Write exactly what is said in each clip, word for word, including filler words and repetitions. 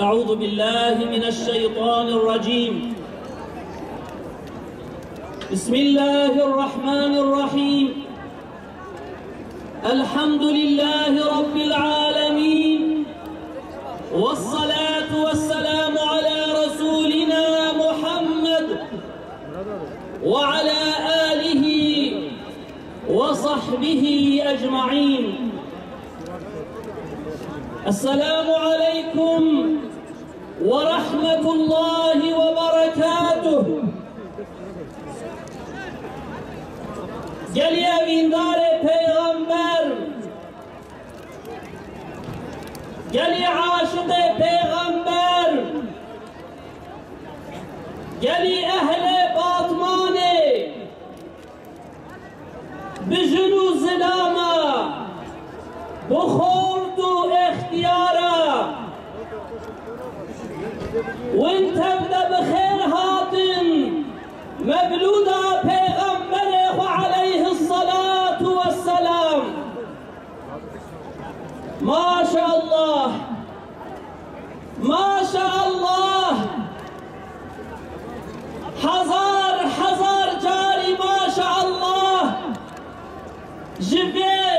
أعوذ بالله من الشيطان الرجيم. بسم الله الرحمن الرحيم. الحمد لله رب العالمين، والصلاة والسلام على رسولنا محمد وعلى آله وصحبه أجمعين. السلام عليكم ورحمة الله وبركاته. Gelî evîndarê pêxember, gelî aşiqê pêxember, gelî ehlê Batmanê, bi jin û zilama, bi xort û extiyara, win tev de bi xêr hatin mevlûda pêxemberê xwe aleyhisselatu vesselam. Maşallah. Maşallah. Hezar, hezar carî maşallah. Ji vê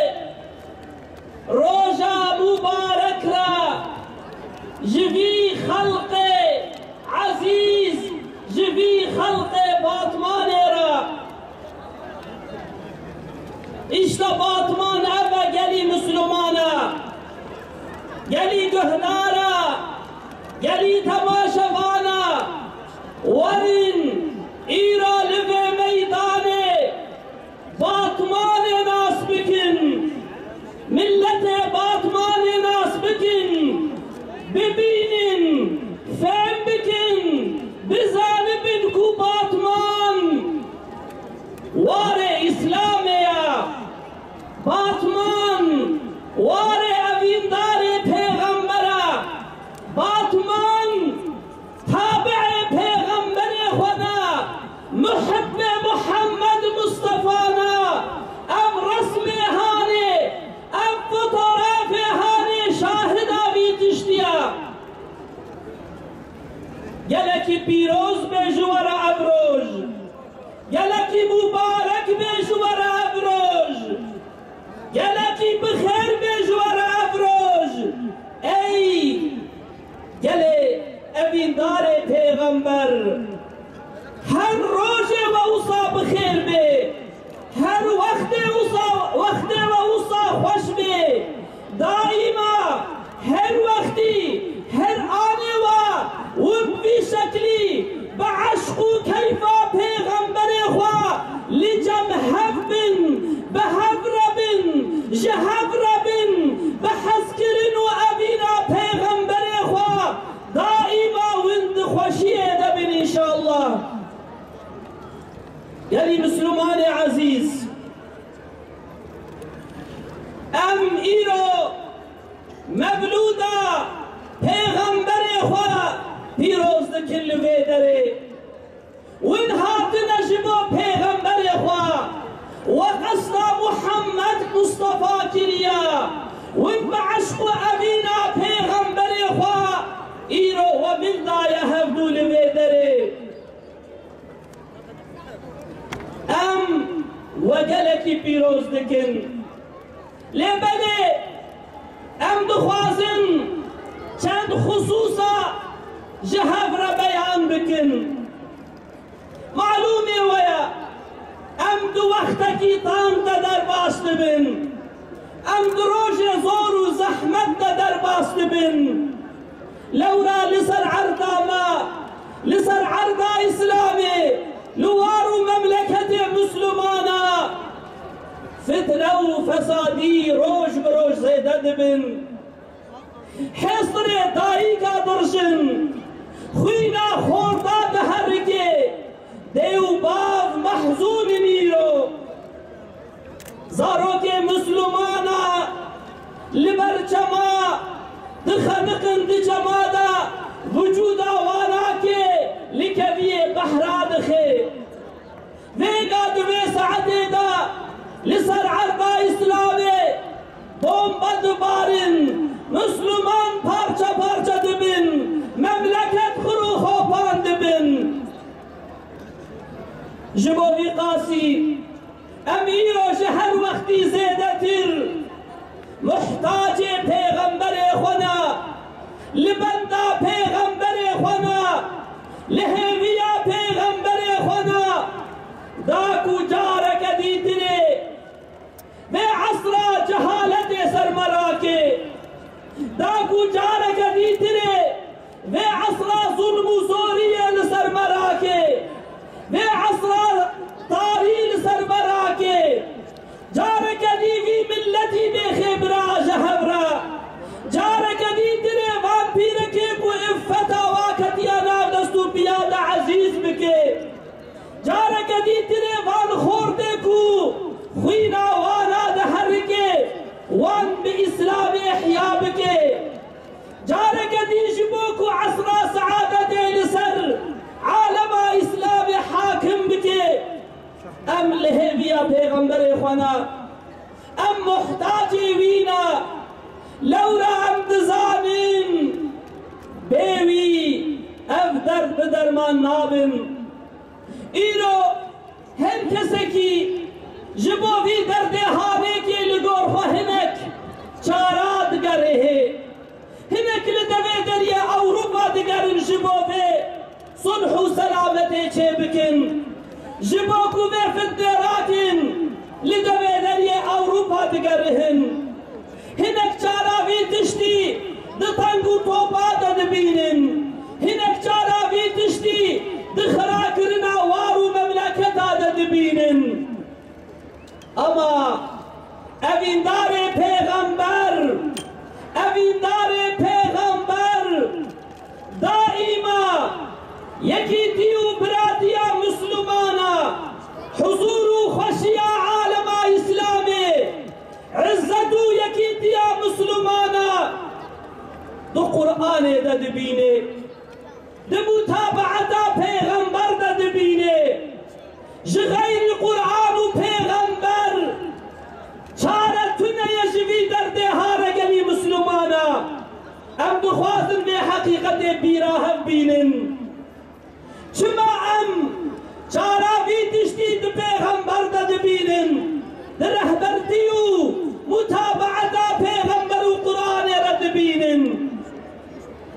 roja mubarek re, ji vî xelqê ezîz, ji vî xelqê Batmanê re. Îşte Batman ev e, gelî Misliman e, gelî guhdar e, gelî temaşevan e. Werin îro li vê meydanê Batmanê nas bikin. Milletê Batmanê nas bikin, bibînin, fêm bikin, bizanibin ku Batman warê Îslamê ye. Batman warê evîndarê pêxember e. Batman tabi'ê pêxemberê xwe ne, muhibbê Muhammed Mustafa ne. Ev resmê hanê, ev fotografê hanê şahida vî tiştî ye. Gelekî pîroz be ji we re ev roj. Gelekî mubarek be ji we re ev roj. Gelekî bi xêr be ji we re ev roj. Ey gelê evîndarê pêxember, her rojê we wisa bi xêr be, her wextê wisa, wextê we wisa xweş be. Daîma, her wextî, her anê we win bi vî şeklî bi eşq û keyfa pêxemberê xwe li cem hev bin, bi hev re bin, ji hev re bin, bi hezkirin û evîna pêxemberê xwe daîma win di xweşiyê de bin înşallah. Gelî Mislimanê ezîz, em îro mevlûda pêxemberê xwe pîroz dikin li vê derê. Win hatine ji bo pêxemberê xwe we qesta Muhammed Mustafa kiriye. Win bi eşq û evîna pêxemberê xwe îro we min daye hevdû li vê derê. Em we gelekî pîroz dikin. Lê belê em dixwazin çend xisûsa ji hev re beyan bikin. Malûmê we ye, em di wextekî tang de derbas dibin. Em di rojê zor û zehmet de derbas dibin. Lewra li ser erda me, li ser erda Îslamê, li war û memleketê Mislimana fitne û fesadî roj bi roj zêde dibin. Hêstirê dayika dirjin, xwîna xorta diherike, dê û bav mehzûn in îro. Zarokê Mislimana li ber çema dixeniqin, di çema de wicûda wana ke li keviyê behra dixe. Vêga di vê saetê de li ser erda Îslamê bombe dibarin, Misliman parçe parçe dibin. Ji bo vî qasî em îro ji her wextî zêdetir muhtacê pêxemberê xwe ne, li benda pêxemberê xwe ne, li hêviya pêxemberê xwe ne, da ku careke dîtirê vê esra cehaletê ser me rake, da ku careke dîtirê vê esra zulm û zoriyê li ser me rake, vê esra tarî li ser me rake. Careke dî vî milletî bêxêbira ji hev re. Careke dîtirê van pîrekê ku îffeta wa ketiye nav dest û piya de ezîz bike. Careke dîtirê van xortê ku xwîna wana diherike, wan bi Îslamê ihya bike. Careke dî ji bo ku esra seadetê li ser alema Îslamê hakim bike, em li hêviya pêxemberê xwe ne, em muhtacê wî ne. Lewra em dizanin bê wî ev derd bi derman nabin. Îro her kesekî ji bo vî derdê hanêkê li gor xwe hinek çara digerihe. Hinek li devê deriyê Ewropa digerin ji bo vê sulh û selametê çêbikin. Ji bo ku vê fitnê rakin li devê deriyê Ewropa digerihin. Hinek cara vî tiştî di teng û topa de dibînin. Hinek cara vî tiştî di xirakirina war û memleketa de dibînin. Ama evîndarê pêxember, evîndarê pêxember daîma yekîtî û biratiya Misilmana, huzûr û xweşiya alema Îslamê, izzet û yekîtiya Misilmana di Qur'anê de dibîne, di mutabaeta pêxember de dibîne. Ji xeyrî Qur'an û pêxember çare tune ye ji vî derdê hare gelî Misilmana. Em dixwazin vê heqîqetê bîra hev bînin. Çima em çara vî tiştî di pêxember de dibînin, di rehbertî û mutabaeta pêxember û Qur'anê re dibînin?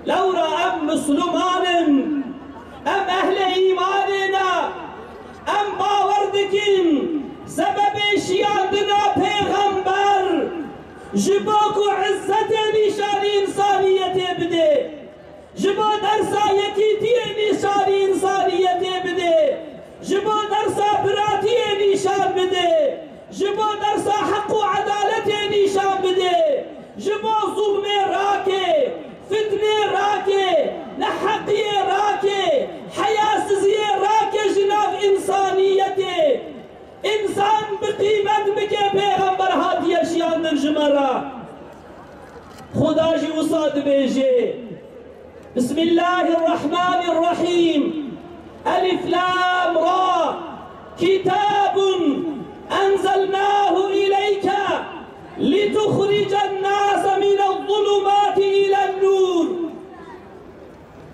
Lewra em Misilman in, em ehlê îmanê ne, em bawer dikin sebebê şiyandina pêxember ji bo ku izzetê nîşanî însaniyetê bide. Ji bo dersa yekîtiyê nîşanî însaniyetê bide. Ji bo dersa biratiyê nîşan bide. Ji bo dersa heq û edaletê nîşan bide. Ji bo zulmê rake, fitnê rake, neheqiyê rake, heyasiziyê rake ji nav însaniyetê. Însan bi qîmet bike, pêxember hatiye şiyandin ji me re. Xuda jî wisa dibêje, Bismillahirrahmanirrahîm. Elif Lam Ra. Kitabun enzelnahu ileyke lituxricen nase minez zulumati ilen nur.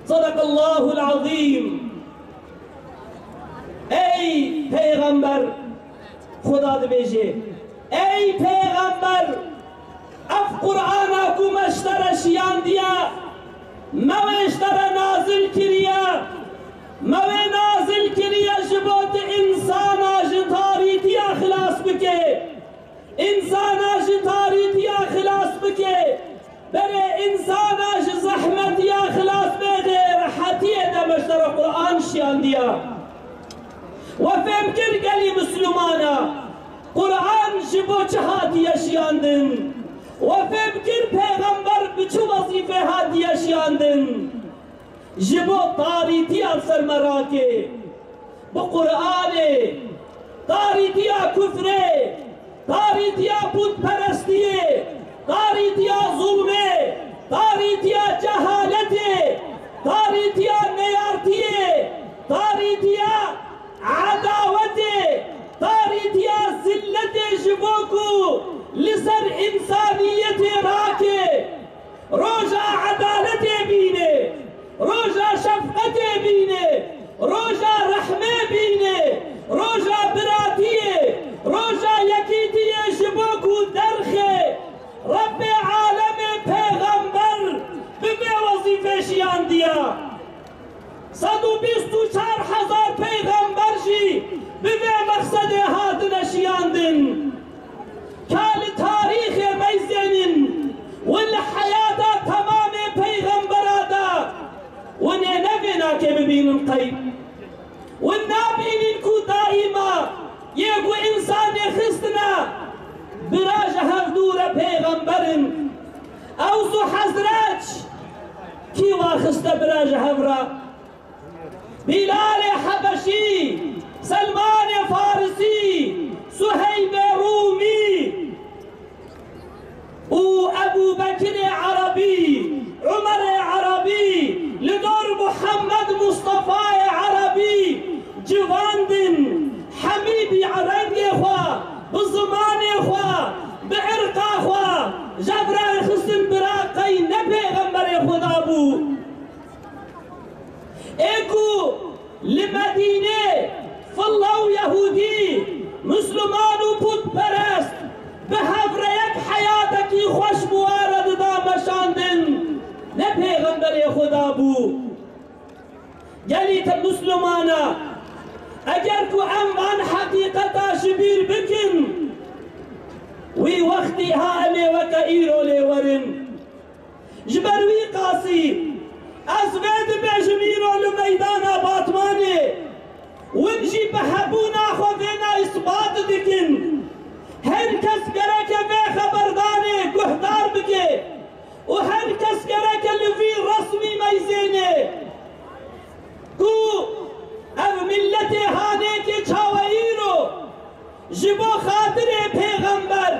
Sadakallahul azîm. Ey pêxember, Xuda dibêje, ey pêxember, ev Qur'ana ku me ji te re şiyandiye, me wê ji te re nazil kiriye, me wê nazil kiriye ji bo tu însana ji tarîtiya xilas bike. Însana ji tarîtiya xilas bike, berê însana ji zehmetiya xilas bê, di rehetiyê de me ji te re Qur'an şiyandiya. We fêm kir gelî Misilmana, Qur'an ji bo çi hatiye şiyandin? We fêm kir pêxember bi çi wezîfê hatiye şiyandin? Ji bo tarîtiya li ser me rake, bi Qur'anê, tarîtiya kufrê, tarîtiya pûtperestiyê, tarîtiya zulmê, tarîtiya cehaletê, tarîtiya neyartiyê, tarîtiya edawetê, tarîtiya zilletê ji bo ku li ser însaniyetê rake. Roja edaletê bîne, roja şefqetê bîne, roja rehmê bîne, Wezîfê şiyandiya. Sed û bîst û çar hezar peyxember jî bi vê mexsedê hatine şiyandin. Ka li tarîxê meyzênin û li heyata temamê peyxembera de û nê ne vê nake bibînin qey. Û nabînin ku daîma yê ku însanê xistine bira ji hevdû re pêxember in. Ews û Hezreç kî wa xiste bira ji hev re? Bîlalê Hebeşî, Selmanê Farisî, Suheybê Rûmî û Ebû Bekirê Erebî, Umerê Erebî, li dor Muhammed Mustefayê Erebî civandin, hemî bi rengê xwe, bi zimanê xwe, bi irqa xwe, ji hev re xistin bira qey ne pêxemberê Xuda bû. Ê ku li Medînê filla û Yehûdî, Misliman û pûtperest bi hev re yek heyatekî xweş bi wa re dida meşandin, ne pêxemberê Xuda bû. Gelî te Misliman e, eger ku em van heqîqeta ji bîr bikin, wî wextî ha em ê weke îro lê werin. Ji ber wî qasî, ez vê dibêjim îro li meydana Batmanê, win jî bi hebûna xwe vêna îsbat dikin. Her kes gereke vê xeberdanê guhdar bike û her kes gereke li vî resmî meyzêne. Ku ev milletê hanêkê çawe îro ji bo xatirê pêxember,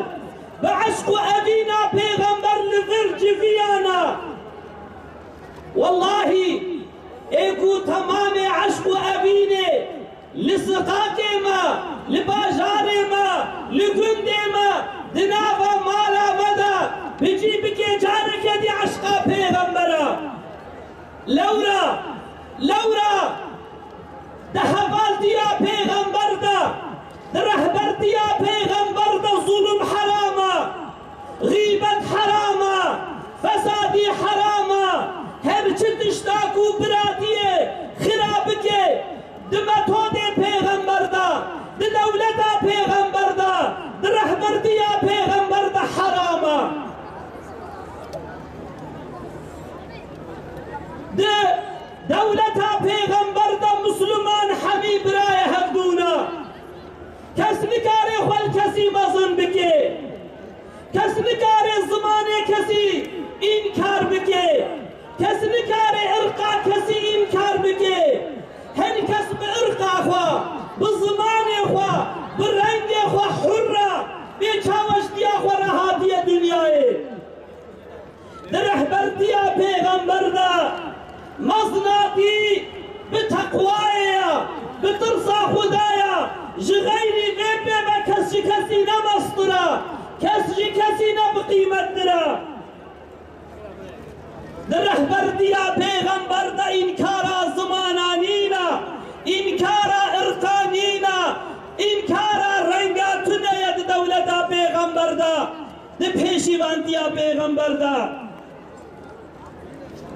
bi eşq û evîna pêxember li vir civiyana. Wellahî, ê ku temamê eşq û evînê li siqakê me, li bajarê me, li gundê me, di nava mala me de bi cî bike careke dî eşqa pêxembera. Lewra, lewra, di hevaltiya pêxember de, di rehbertiya pêxember de zulm heram e, xîbet heram e, fesadî heram e, her çi tişta ku biratiyê xira bike, di metodê pêxember de, di dewleta pêxember de, di rehbertiya pêxember de heram e. Di dewleta pêxember de Misliman hemî birayê hevdû ne. Kes nikare xwe li kesî mezin bike. Kes nikare zimanê kesî înkar bike. Kes nikare irqa kesî înkar bike. Her kes bi irqa xwe, bi zimanê xwe, bi rengê xwe hur e. Bê çaweştiya xwe re hatiye dinyayê. Di rehbertiya pêxember de mezinatî bi teqwayê ye, bi tirsa Xuda ye. Ji xeyrî vê pê ve kes ji kesî ne mestir e, kes ji kesî ne biqîmettir e. Di rehbertiya pêxember de înkara zimana nîne, înkara irqa nîne, înkara renga tune ye di dewleta pêxember de. Di pêşîvantiya pêxember de,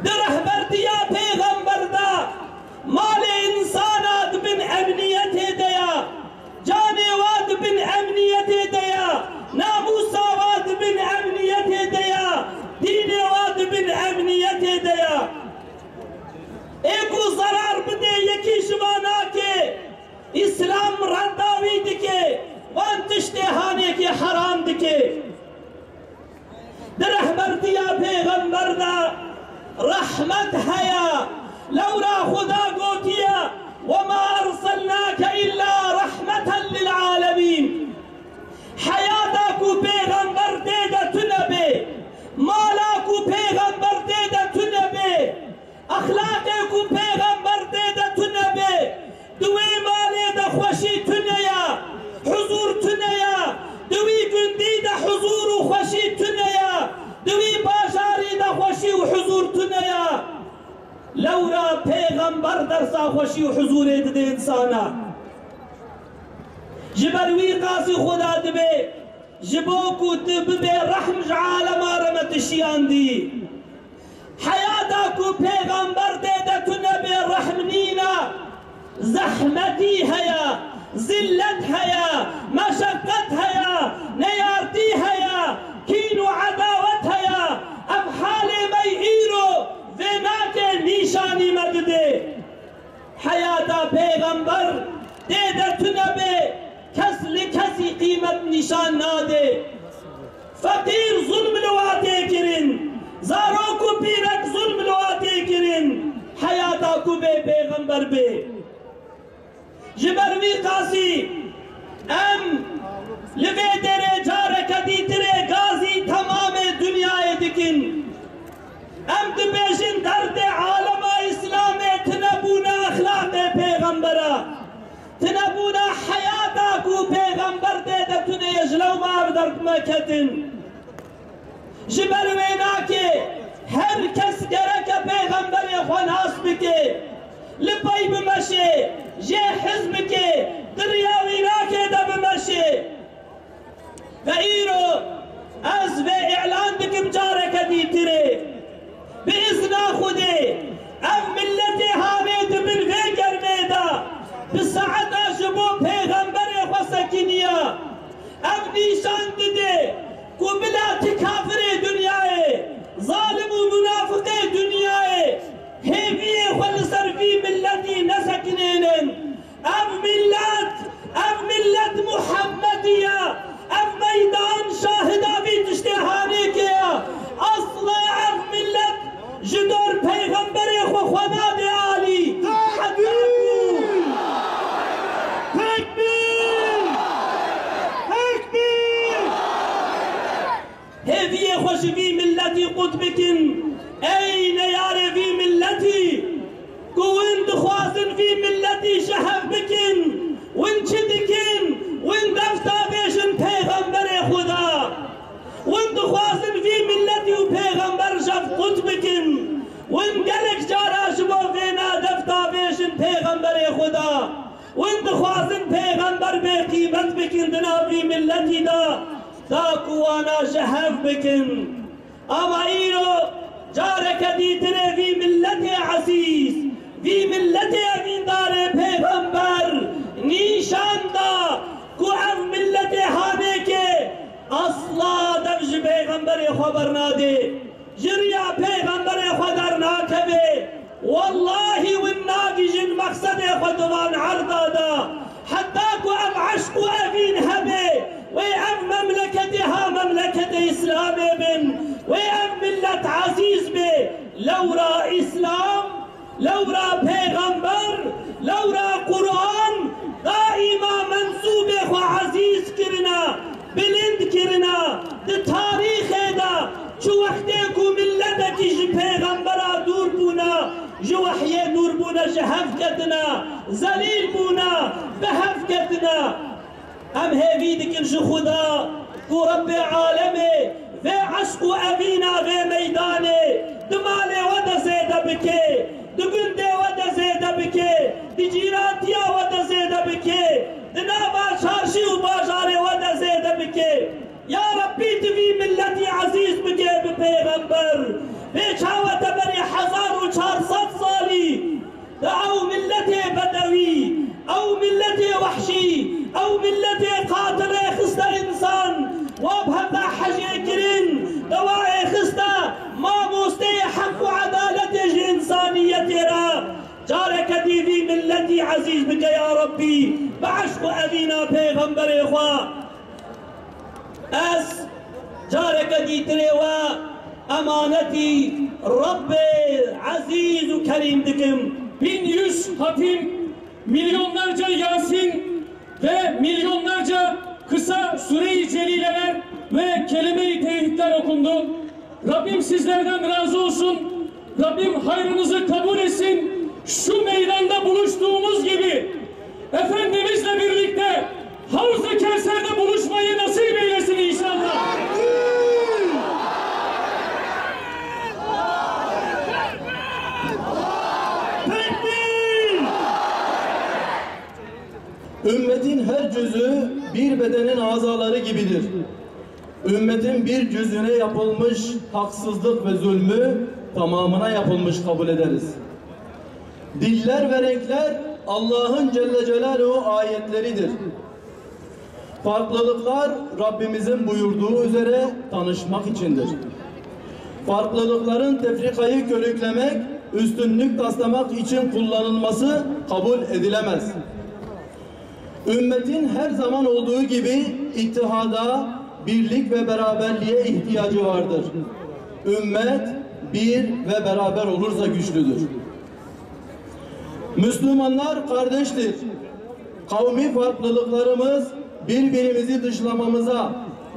di rehbertiya pêxember de, malê însana di bin emniyetê de ye, canê wa di bin emniyetê de ye, namûsa wa di bin emniyetê de ye, dînê wa di bin emniyetê de ye. Ê ku zerar bidê yekî ji va nake, Îslam redda wî dike, van tiştê hanekê heram dike. Di rehbertiya pêxember de rehmet heye. Lewra Xuda gotiye, "Wema erselnake illa rehmeten lil alemîn." Heyata ku pêxember tê de tune bê, mala ku pêxember tê de tune bê, exlaqê ku pêxember tê de tune bê, di wê malê de xweşî tune ye, huzûr tune ye, di wî gundî de huzûr û xweşî tune ye, di wî bajarî de xweşî û huzûr tune ye. Lewra pêxember dersa xweşî û huzûrê dide însana. Ji ber wî qasî Xuda dibê, ji bo ku tu bibê rehm ji alema re me tu şiyandî. Heyata ku pêxember tê de tune bê rehm nîne. Zehmetî heye, zillet heye, meşeqet heye, neyartî heye, kîn û edawet heye. Ev halê me îro vê nake nîşanî me didê. Heyata pêxember tê de tune bê, kes li kesî qîmet nîşan nadê. Feqîr zulm li wa tê kirin, zarok û pîrek zulm li wa tê kirin. Heyata ku bê pêxember bê. Ji ber vî qasî em li vê derê careke dîtirê gazî temamê dinyayê dikin. Em dibêjin derdê alema Îslamê tunebûna exlaqê pêxembera, tunebûna heyata ku pêxember tê de tune ye, ji lewma ev derd me ketin. Ji ber wê nake her kes gereke pêxemberê xwe nas bike, li pey bimeşe, jê hez bike, di riya wî nake de bimeşe. Ve îro ez vê îlan dikim careke dîtirê. Bi izna Xwedê ev miletê hanê di bin vê germê de bi saeta ji bo pêxemberê xwe sekiniya. Ev nîşan dide ku bila ti kafirê dinyayê, zalim û munafiqê dinyayê hêviyê xwe li ser vî miletî nesekinênin. Ev millet, ev millet Muhammedî ye. Ev meydan şahida vî tiştê hanêkê ye. Asla ev millet ji dor peyxemberê xwe xwe nade alî. Heta ku, Tekbîr! Tekbîr! Hêviyê xwe ji vî miletî qut bikin. Ey neyarê vî miletî, ku win dixwazin vî miletî ji hev bikin, win çi dikin? Win dev davêjin pêxemberê Xweda. Win dixwazin vî miletî û pêxember ji hev qut bikin. Win gelek cara ji bo vêna dev davêjin pêxemberê Xweda. Win dixwazin pêxember bêqîmet bikin di nav vî miletî de, da ku wana ji hev bikin. Ama îro careke dîtirê vî miletê ezîz, vî miletê evîndarê pêxember nîşan da ku ev miletê hanêkê asla dev ji pêxemberê xwe bernadê. Ji riya pêxemberê xwe dernakeve. Wellahî win nagihîjin mexsedê xwe di van erda de. Heta ku ev eşq û evîn hebe, wê ev memleketê ha memleketê Îslamê bin, wê ev millet ezîz be. Lewra Îslam, lewra pêxember, lewra Quran daîma mensûbê xwe ezîz kirine, bilind kirine. Di tarîxê de çi wextê ku miletekî ji pêxembera dûr bûne, ji wehyê dûr bûne, ji hev ketine, zelîl bûne, bi hev ketine. Em hêvî dikin ji Xuda ku Rebbê alemê vê eşq û evîna vê meydanê di malê we de zêde bike, di gundê we de zêde bike, di cîrantiya we de zêde bike, di nava çarşî û bajarê we de zêde bike. Ya Rebbî, tu vî miletî ezîz bike bi pêxember. Vê çawa te berî hezar û çar sed salî Di ew miletê bedewî, ew miletê wehşî, ew miletê qatilê xiste însan, wa bi hevda hejê kirin, dewayê xiste mamosteyê heq û edaletê ji însaniyetê re. Careke dî vî miletî ezîz bike ya Rebbî, bi eşq û evîna pêxemberê xwe. Ez careke dîtirê we emanetî Rebbê ezîz û kerîm dikim. Bin yüz hatim, milyonlarca Yasin ve milyonlarca kısa Sure-i Celileler ve kelime-i tevhidler okundu. Rabbim sizlerden razı olsun. Rabbim hayrınızı kabul etsin. Şu meydanda buluştuğumuz gibi Efendimizle birlikte Havz-ı Kevser'de buluşmayı nasip eylesin inşallah. Tekbir! Ümmetin her cüzü bir bedenin azaları gibidir. Ümmetin bir cüzüne yapılmış haksızlık ve zulmü tamamına yapılmış kabul ederiz. Diller ve renkler Allah'ın Celle Celaluhu ayetleridir. Farklılıklar Rabbimizin buyurduğu üzere tanışmak içindir. Farklılıkların tefrikayı körüklemek, üstünlük taslamak için kullanılması kabul edilemez. Ümmetin her zaman olduğu gibi ittihada, birlik ve beraberliğe ihtiyacı vardır. Ümmet bir ve beraber olursa güçlüdür. Müslümanlar kardeştir. Kavmi farklılıklarımız birbirimizi dışlamamıza,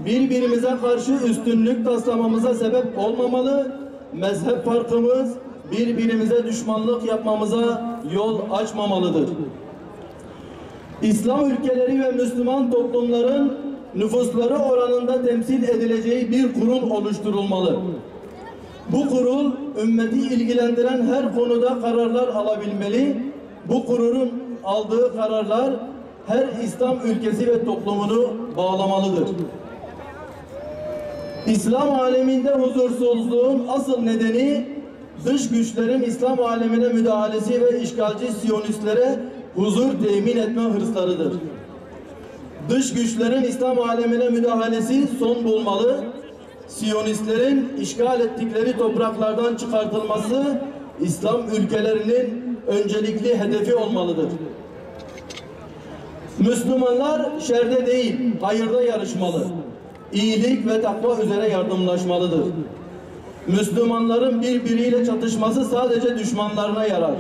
birbirimize karşı üstünlük taslamamıza sebep olmamalı, mezhep farkımız birbirimize düşmanlık yapmamıza yol açmamalıdır. İslam ülkeleri ve Müslüman toplumların nüfusları oranında temsil edileceği bir kurul oluşturulmalı. Bu kurul ümmeti ilgilendiren her konuda kararlar alabilmeli. Bu kurulun aldığı kararlar her İslam ülkesi ve toplumunu bağlamalıdır. İslam aleminde huzursuzluğun asıl nedeni dış güçlerin İslam alemine müdahalesi ve işgalci Siyonistlere huzur temin etme hırslarıdır. Dış güçlerin İslam alemine müdahalesi son bulmalı, Siyonistlerin işgal ettikleri topraklardan çıkartılması İslam ülkelerinin öncelikli hedefi olmalıdır. Müslümanlar şerde değil, hayırda yarışmalı, iyilik ve takva üzere yardımlaşmalıdır. Müslümanların birbiriyle çatışması sadece düşmanlarına yarar.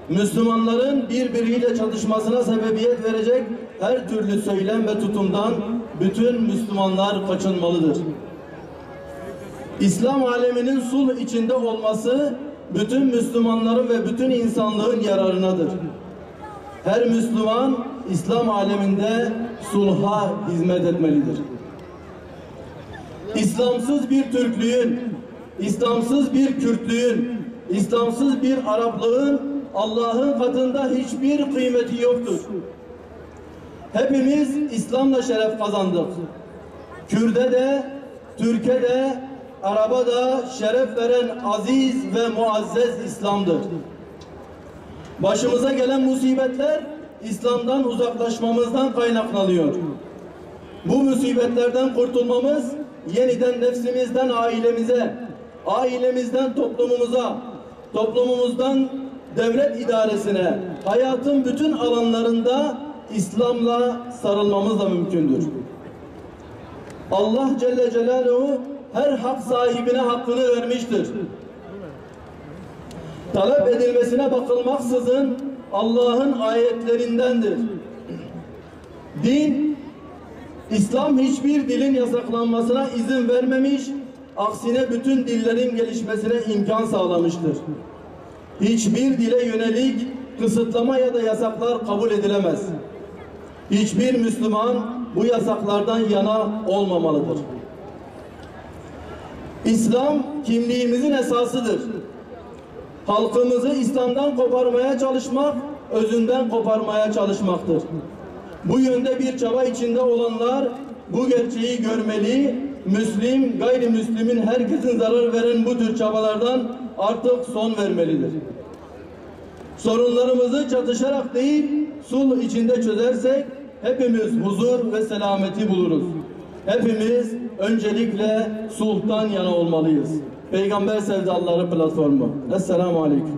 Müslümanların birbiriyle çatışmasına sebebiyet verecek her türlü söylem ve tutumdan bütün Müslümanlar kaçınmalıdır. İslam aleminin sulh içinde olması bütün Müslümanların ve bütün insanlığın yararınadır. Her Müslüman İslam aleminde sulha hizmet etmelidir. İslamsız bir Türklüğün, İslamsız bir Kürtlüğün, İslamsız bir Araplığın Allah'ın katında hiçbir kıymeti yoktur. Hepimiz İslam'la şeref kazandık. Kürde de, Türke de, Araba da şeref veren aziz ve muazzez İslam'dır. Başımıza gelen musibetler İslam'dan uzaklaşmamızdan kaynaklanıyor. Bu musibetlerden kurtulmamız yeniden nefsimizden ailemize, ailemizden toplumumuza, toplumumuzdan devlet idaresine, hayatın bütün alanlarında İslam'la sarılmamızla mümkündür. Allah Celle Celaluhu her hak sahibine hakkını vermiştir. Talep edilmesine bakılmaksızın Allah'ın ayetlerindendir. Din, İslam hiçbir dilin yasaklanmasına izin vermemiş, aksine bütün dillerin gelişmesine imkan sağlamıştır. Hiçbir dile yönelik kısıtlama ya da yasaklar kabul edilemez. Hiçbir Müslüman bu yasaklardan yana olmamalıdır. İslam kimliğimizin esasıdır. Halkımızı İslam'dan koparmaya çalışmak, özünden koparmaya çalışmaktır. Bu yönde bir çaba içinde olanlar bu gerçeği görmeli, Müslim, gayrimüslimin herkesin zarar veren bu tür çabalardan artık son vermelidir. Sorunlarımızı çatışarak değil, sulh içinde çözersek hepimiz huzur ve selameti buluruz. Hepimiz öncelikle sulhtan yana olmalıyız. Peygamber sevdalıları platformu. Esselamu Aleyküm.